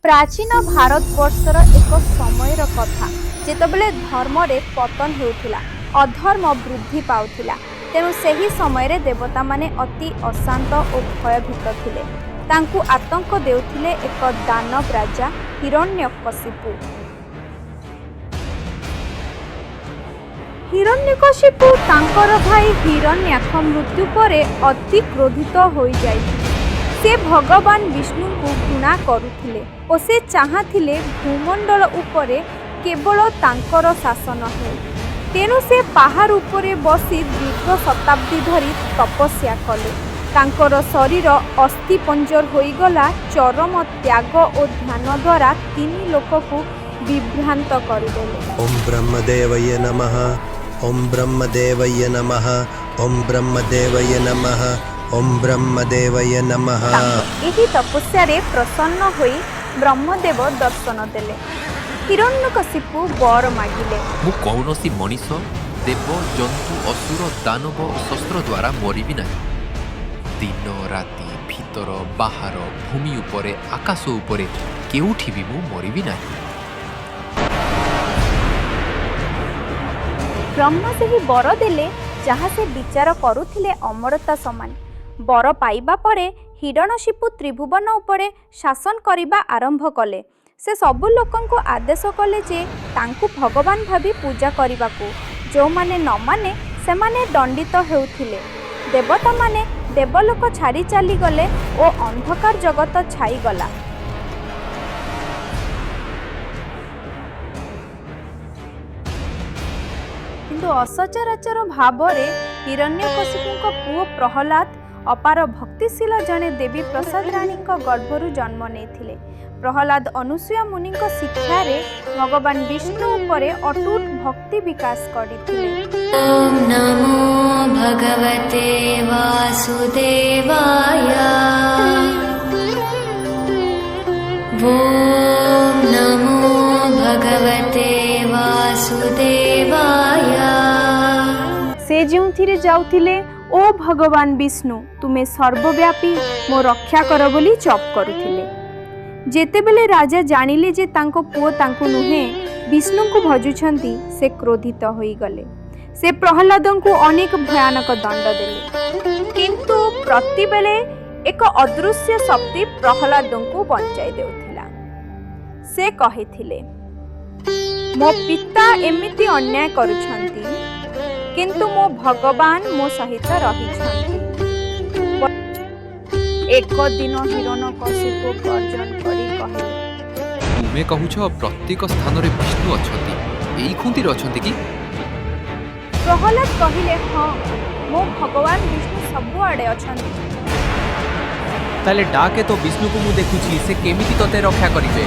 ପ୍ରାଚୀନ ଭାରତବର୍ଷର ଏକ ସମୟର କଥା ଯେତେବେଳେ ଧର୍ମରେ ପତନ ହେଉଥିଲା, ଅଧର୍ମ ବୃଦ୍ଧି ପାଉଥିଲା। ତେଣୁ ସେହି ସମୟରେ ଦେବତାମାନେ ଅତି ଅଶାନ୍ତ ଓ ଭୟଭୀତ ଥିଲେ। ତାଙ୍କୁ ଆତଙ୍କ ଦେଉଥିଲେ ଏକ ଦାନବ ରାଜା ହିରଣ୍ୟକଶିପୁ। ହିରଣ୍ୟକଶିପୁ ତାଙ୍କର ଭାଇ ହିରଣ୍ୟାକ୍ଷ ମୃତ୍ୟୁ ପରେ ଅତି କ୍ରୋଧିତ ହୋଇଯାଇଥିଲେ। ସେ ଭଗବାନ ବିଷ୍ଣୁଙ୍କୁ ଘୃଣା କରୁଥିଲେ ଓ ସେ ଚାହାଁଥିଲେ ଭୂମଣ୍ଡଳ ଉପରେ କେବଳ ତାଙ୍କର ଶାସନ ହେଉ। ତେଣୁ ସେ ପାହାଡ଼ ଉପରେ ବସି ଦୀର୍ଘ ଶତାବ୍ଦୀ ଧରି ତପସ୍ୟା କଲେ। ତାଙ୍କର ଶରୀର ଅସ୍ଥିପଞ୍ଜର ହୋଇଗଲା। ଚରମ ତ୍ୟାଗ ଓ ଧ୍ୟାନ ଦ୍ୱାରା ତିନି ଲୋକକୁ ବିଭ୍ରାନ୍ତ କରିଦେଲେ। ॐ ब्रह्मदेवय नमः। ॐ ब्रह्मदेवय नमः। ॐ ब्रह्मदेवय नमः। ॐ ब्रह्मदेवय नमः। ତାଙ୍କ ଏହି ତପସ୍ୟାରେ ପ୍ରସନ୍ନ ହୋଇ ବ୍ରହ୍ମଦେବ ଦର୍ଶନ ଦେଲେ। ହିରଣ୍ୟକଶିପୁ ବର ମାଗିଲେ। ମୁଁ କୌଣସି ମଣିଷ, ଦେବ, ଜନ୍ତୁ, ଅସୁର, ଦାନବ ଓ ଶସ୍ତ୍ର ଦ୍ୱାରା ମରିବି ନାହିଁ। ଦିନ ରାତି, ଭିତର ବାହାର, ଭୂମି ଉପରେ, ଆକାଶ ଉପରେ କେଉଁଠି ବି ମୁଁ ମରିବି ନାହିଁ। ବ୍ରହ୍ମା ସେହି ବର ଦେଲେ, ଯାହା ସେ ବିଚାର କରୁଥିଲେ ଅମରତା ସମାନ। ବର ପାଇବା ପରେ ହିରଣ୍ୟକଶିପୁ ତ୍ରିଭୁବନ ଉପରେ ଶାସନ କରିବା ଆରମ୍ଭ କଲେ। ସେ ସବୁ ଲୋକଙ୍କୁ ଆଦେଶ କଲେ ଯେ ତାଙ୍କୁ ଭଗବାନ ଭାବି ପୂଜା କରିବାକୁ। ଯେଉଁମାନେ ନ ମାନେ, ସେମାନେ ଦଣ୍ଡିତ ହେଉଥିଲେ। ଦେବତାମାନେ ଦେବଲୋକ ଛାଡ଼ି ଚାଲିଗଲେ ଓ ଅନ୍ଧକାର ଜଗତ ଛାଇଗଲା। କିନ୍ତୁ ଅସଚରାଚର ଭାବରେ ହିରଣ୍ୟକଶିପୁଙ୍କ ପୁଅ ପ୍ରହ୍ଲାଦ ଅପାର ଭକ୍ତିଶୀଳ ଜଣେ ଦେବୀ ପ୍ରସାଦ ରାଣୀଙ୍କ ଗର୍ଭରୁ ଜନ୍ମ ନେଇଥିଲେ। ପ୍ରହ୍ଲାଦ ଅନୁସୂୟା ମୁନିଙ୍କ ଶିକ୍ଷାରେ ଭଗବାନ ବିଷ୍ଣୁ ଉପରେ ଅଟୁଟ ଭକ୍ତି ବିକାଶ କରିଥିଲେ। ॐ नमो भगवते वासुदेवाय। ॐ नमो भगवते वासुदेवाय। ସେ ଯେଉଁଥିରେ ଯାଉଥିଲେ, "ଓ ଭଗବାନ ବିଷ୍ଣୁ, ତୁମେ ସର୍ବବ୍ୟାପୀ, ମୋ ରକ୍ଷା କର" ବୋଲି ଜପ କରୁଥିଲେ। ଯେତେବେଳେ ରାଜା ଜାଣିଲେ ଯେ ତାଙ୍କ ପୁଅ ତାଙ୍କୁ ନୁହେଁ, ବିଷ୍ଣୁଙ୍କୁ ଭଜୁଛନ୍ତି, ସେ କ୍ରୋଧିତ ହୋଇଗଲେ। ସେ ପ୍ରହ୍ଲାଦଙ୍କୁ ଅନେକ ଭୟାନକ ଦଣ୍ଡ ଦେଲେ। କିନ୍ତୁ ପ୍ରତିବେଳେ ଏକ ଅଦୃଶ୍ୟ ଶକ୍ତି ପ୍ରହ୍ଲାଦଙ୍କୁ ବଞ୍ଚାଇ ଦେଉଥିଲା। ସେ କହିଥିଲେ, "ମୋ ପିତା ଏମିତି ଅନ୍ୟାୟ କରୁଛନ୍ତି, କିନ୍ତୁ ମୋ ଭଗବାନ ମୋ ସହିତ ରହିଛନ୍ତି।" ଏକ ଦିନ ହିରଣ୍ୟକଶିପୁ ଗର୍ଜନ କରି କହିଲେ, ତୁମେ କହୁଛ ପ୍ରତ୍ୟେକ ସ୍ଥାନରେ ବିଷ୍ଣୁ ଅଛନ୍ତି। ଏଇ ଖୁନ୍ତିରେ ଅଛନ୍ତି କି? ପ୍ରହ୍ଲାଦ କହିଲେ, "ହଁ, ମୋ ଭଗବାନ ବିଷ୍ଣୁ ସବୁଆଡ଼େ ଅଛନ୍ତି।" ତାହେଲେ ଡାକେ ତୋ ବିଷ୍ଣୁକୁ, ମୁଁ ଦେଖୁଛି ସେ କେମିତି ତତେ ରକ୍ଷା କରିବେ।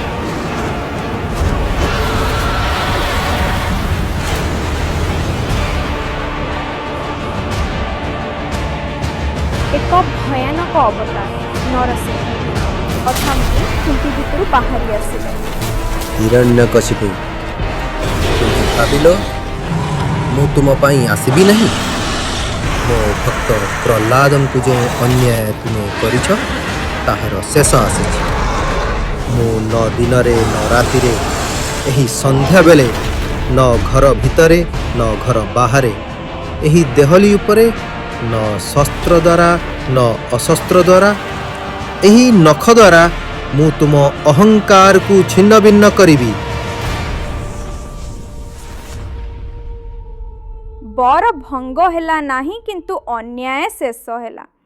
ଏକ ଭୟାନକ ଅବତାର ନରସିଂହ ଅଥାମ୍ପି ଖୁଣ୍ଟି ଭିତରୁ ବାହାରି ଆସିଲେ। ହିରଣ୍ୟକଶିପୁ, ତୁମେ ଭାବିଲ ମୁଁ ତୁମ ପାଇଁ ଆସିବି ନାହିଁ? ମୋ ଭକ୍ତ ପ୍ରହ୍ଲାଦଙ୍କୁ ଯେଉଁ ଅନ୍ୟାୟ ତୁମେ କରିଛ, ତାହାର ଶେଷ ଆସିଛି। ମୁଁ ନ ଦିନରେ ନ ରାତିରେ, ଏହି ସନ୍ଧ୍ୟାବେଳେ, ନ ଘର ଭିତରେ ନ ଘର ବାହାରେ, ଏହି ଦେହଲି ଉପରେ, ନ ଶସ୍ତ୍ର ଦ୍ୱାରା ନ ଅଶସ୍ତ୍ର ଦ୍ୱାରା, ଏହି ନଖ ଦ୍ୱାରା ମୁଁ ତୁମ ଅହଙ୍କାରକୁ ଛିନ୍ନ ଭିନ୍ନ କରିବି। ବର ଭଙ୍ଗ ହେଲା ନାହିଁ, କିନ୍ତୁ ଅନ୍ୟାୟ ଶେଷ ହେଲା।